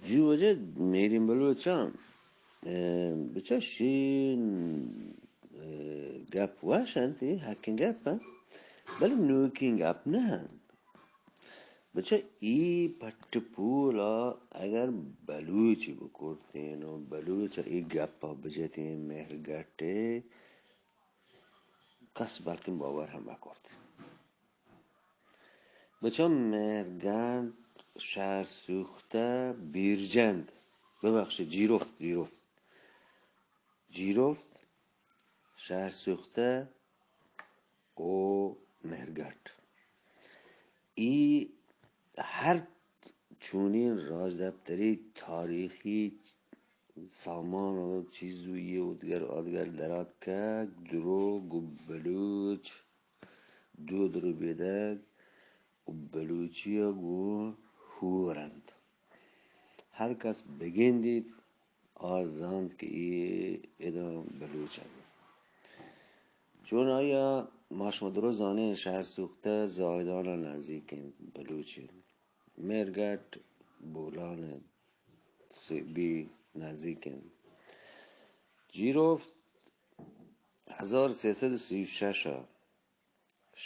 جی واجہ میریں بلوچاں، اے، بچا شین، اے، گپ وش انت، اے حقیں گپ انت، بلے نوکیں گپ نہ انت۔ بچا اے پٹ پول ءَ اگر بلوچی بکرتیں و بلوچ ءَ اے گپ ءَ بجتیں، مہرگٹ ءَ کس بلکیں باور ہم نہ کرت۔ بچا مہرگٹ، شہر سوختہ، بیرجند، ببخشید، جیرفت، جیرفت، جیرفت، شہر سوختہ او مہرگٹ، اے ہر چونیں راجدپتری تاریخی سامان و چیز و یہ ادگر آدگر دراتکگ، درو گو بلوچ دود ربیدگ و بلوچی ءَ گوں ہور انت۔ ہر کس بگندیت، آ زانت کہ اے ادا بلوچ انت۔ چون آیا ما شما درست زانیں، شہر سوختہ زاہدان ءَ نزیک انت، بلوچ انت۔ مہرگٹ بولان انت، سیبی نزیک انت۔ جیروفت ہزار سیصد سی و شش ءَ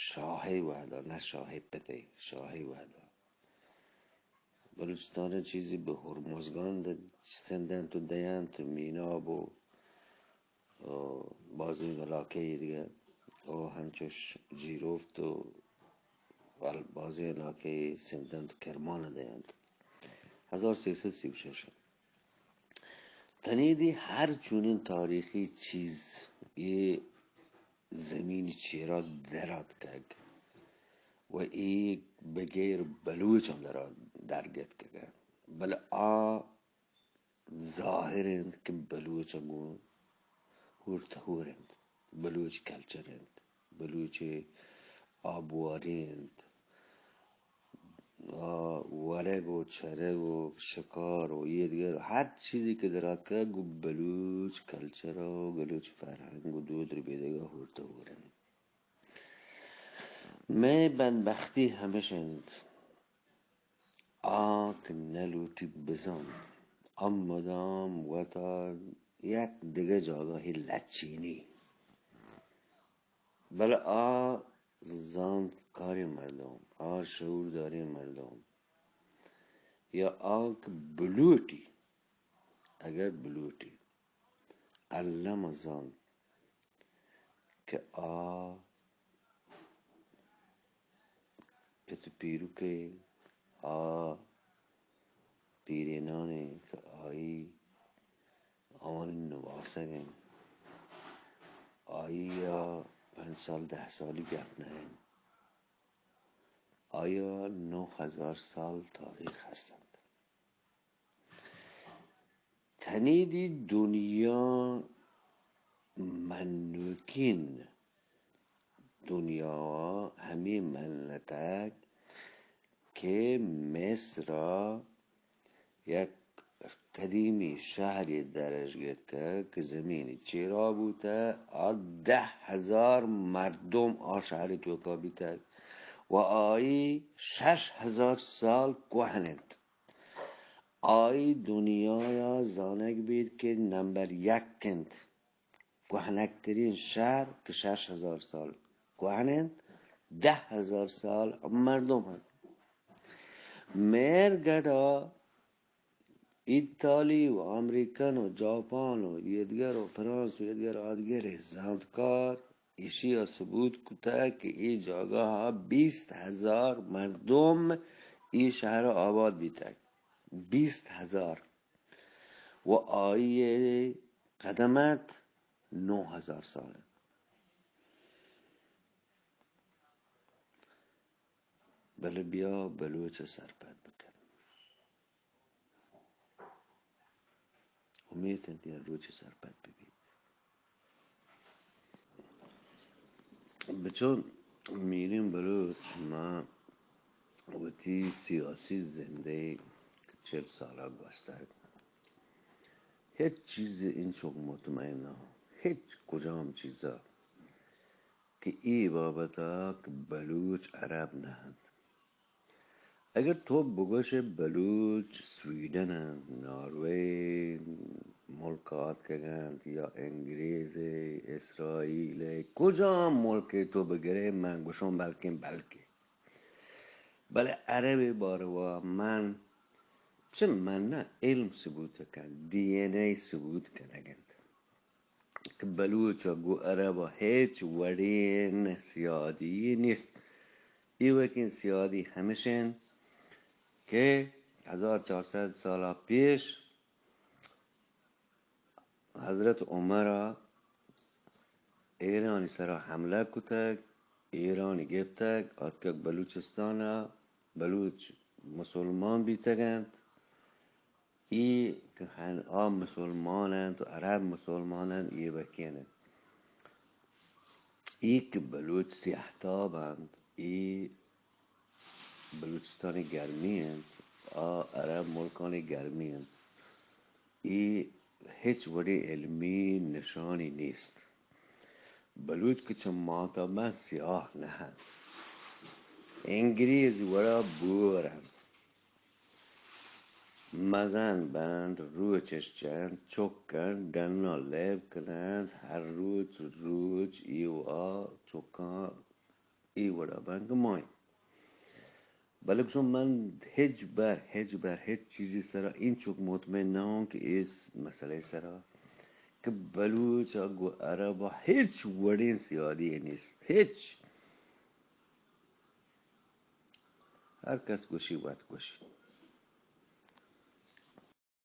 شاہی وہدا، نہ شاہی پتے، شاہی وہدا بلوچستان ءَ چیزی بہ ہرمزگان د-، سندنت و دینت، میناب و، و بازیں علاقہ ای دگہ، و ہنچوش جیروفت و ال-، بازیں علاقہ ای سندنت و کرمان ءَ دینت۔ ہزار سیصد سی و شش ءَ تنیدی ہر چونیں تاریخی چیز یہ زمین چیرا در آتکگ و اے بغیر بلوچاں در، در گتکگ، بلے آ ظاہر انت کہ بلوچ گوں ہور تہ ہور انت، بلوچ کلچر انت، بلوچ آبواری انت، آ، ورگ و چرگ و شکار و یہ دگہ ہر چیزی کہ در آتکگ گوں بلوچ کلچر و بلوچ فرہنگ و دود ربیدگ ءَ ہور تہ ہور انت۔ مئے بدبختی ہمیش انت، آ کہ نہ لوٹی بزانت، آ مدام وتا یک دگہ جاگہے لچینی۔ بلے آ زانتکاریں مردم، آ شعورداریں مردم، یا آ کہ بلوٹی، اگر بلوٹی، الم زانت کہ آ پت و پیرکے، آ پیرینانے کہ آئی آوانی نواسگ انت، آئی ءَ پنچ سال، دہ سالی گپ نہ انت، آئی ءَ نو ہزار سال تاریخ ہست انت۔ تنیدی دنیا منوکین، دنیا ہمے منتگ کہ مصر ءَ یک قدیمی شہرے درج گیتکگ کہ زمین چیرا بوتہ، آ دہ ہزار مردم آ شہر توکا بیتگ و آئی شش ہزار سال کوہن انت۔ آئی دنیا ءَ زانگ بیت کہ نمبر یک انت، کوہنکترین شہر کہ شش ہزار سال کوہن انت، دہ ہزار سال مردم انت۔ مہرگڑھ ءَ ایتالی و امریکن و جاپان و ایدگر و فرانس و ایدگر آدگریں زانتکار ایشی ءَ ثبوت کتگ کہ اے جاگہ ءَ بیست ہزار مردم اے شہر ءَ آباد بیتگ۔ بیست ہزار۔ و آئی ءِ قدمت نو ہزار سال انت۔ بلے بیا بلوچ ءَ سرپد بکن۔ امیت انت یک روچے سرپد بہ بیت۔ بچو میریں بلوچ، ما وتی سیاسی زندے چل سالا گوستگ، ہچ چیز انچو مطمئن نہ، ہچ کجام چیزا کہ اے بابتا کہ بلوچ عرب نہ انت۔ اگر تو بگوش بلوچ سویڈن انت، ناروے ملک آتکگ انت یا انگریز، اسرائیل، کجام ملک تو بگرے، من گوشاں بلکیں بلکیں، بلے عرب باروا من چہ من نہ علم ثبوت کن، ڈی این اے ثبوت کنگ انت کہ بلوچ ء گوں عرب ء ہچ وڑیں سیادی نیست۔ ایوکیں سیادی ہمش انت کہ ہزار چار سد سال پیش حضرت عمر ء ایرانی سرا حملہ کتگ، ایرانی گپتگ، آتکگ بلوچستان ء، بلوچ مسلمان بیتگ انت۔ ای کہ ہن آ مسلمان انت و عرب مسلمان انت، ای وکین انت۔ ای کہ بلوچ سیاہ تاب انت، ای بلوچستانی گرمی انت، آ عرب ملکانی گرمی انت۔ ای ہچ وڑیں علمی نشانی نیست۔ بلوچ کہ چہ ماتا بنت سیاہ نہ انت۔ انگریز وڑا بور انت۔ مزن بنت، روچش چنت، چک انت، ڈنا لیب کننت، ہر روچ روچ ایوا چکاں ای وڑا بنت کہ مایں۔ بلے گوشاں من ہچ بر، ہچ بر، ہچ چیزی سرا اینچک مطمئن نہ اوں کہ اے مسئلہ سرا کہ بلوچ ء گوں عرب ء ہچ وڑیں سیادی نیست، ہچ۔ ہر کس گوشی وت گوشی۔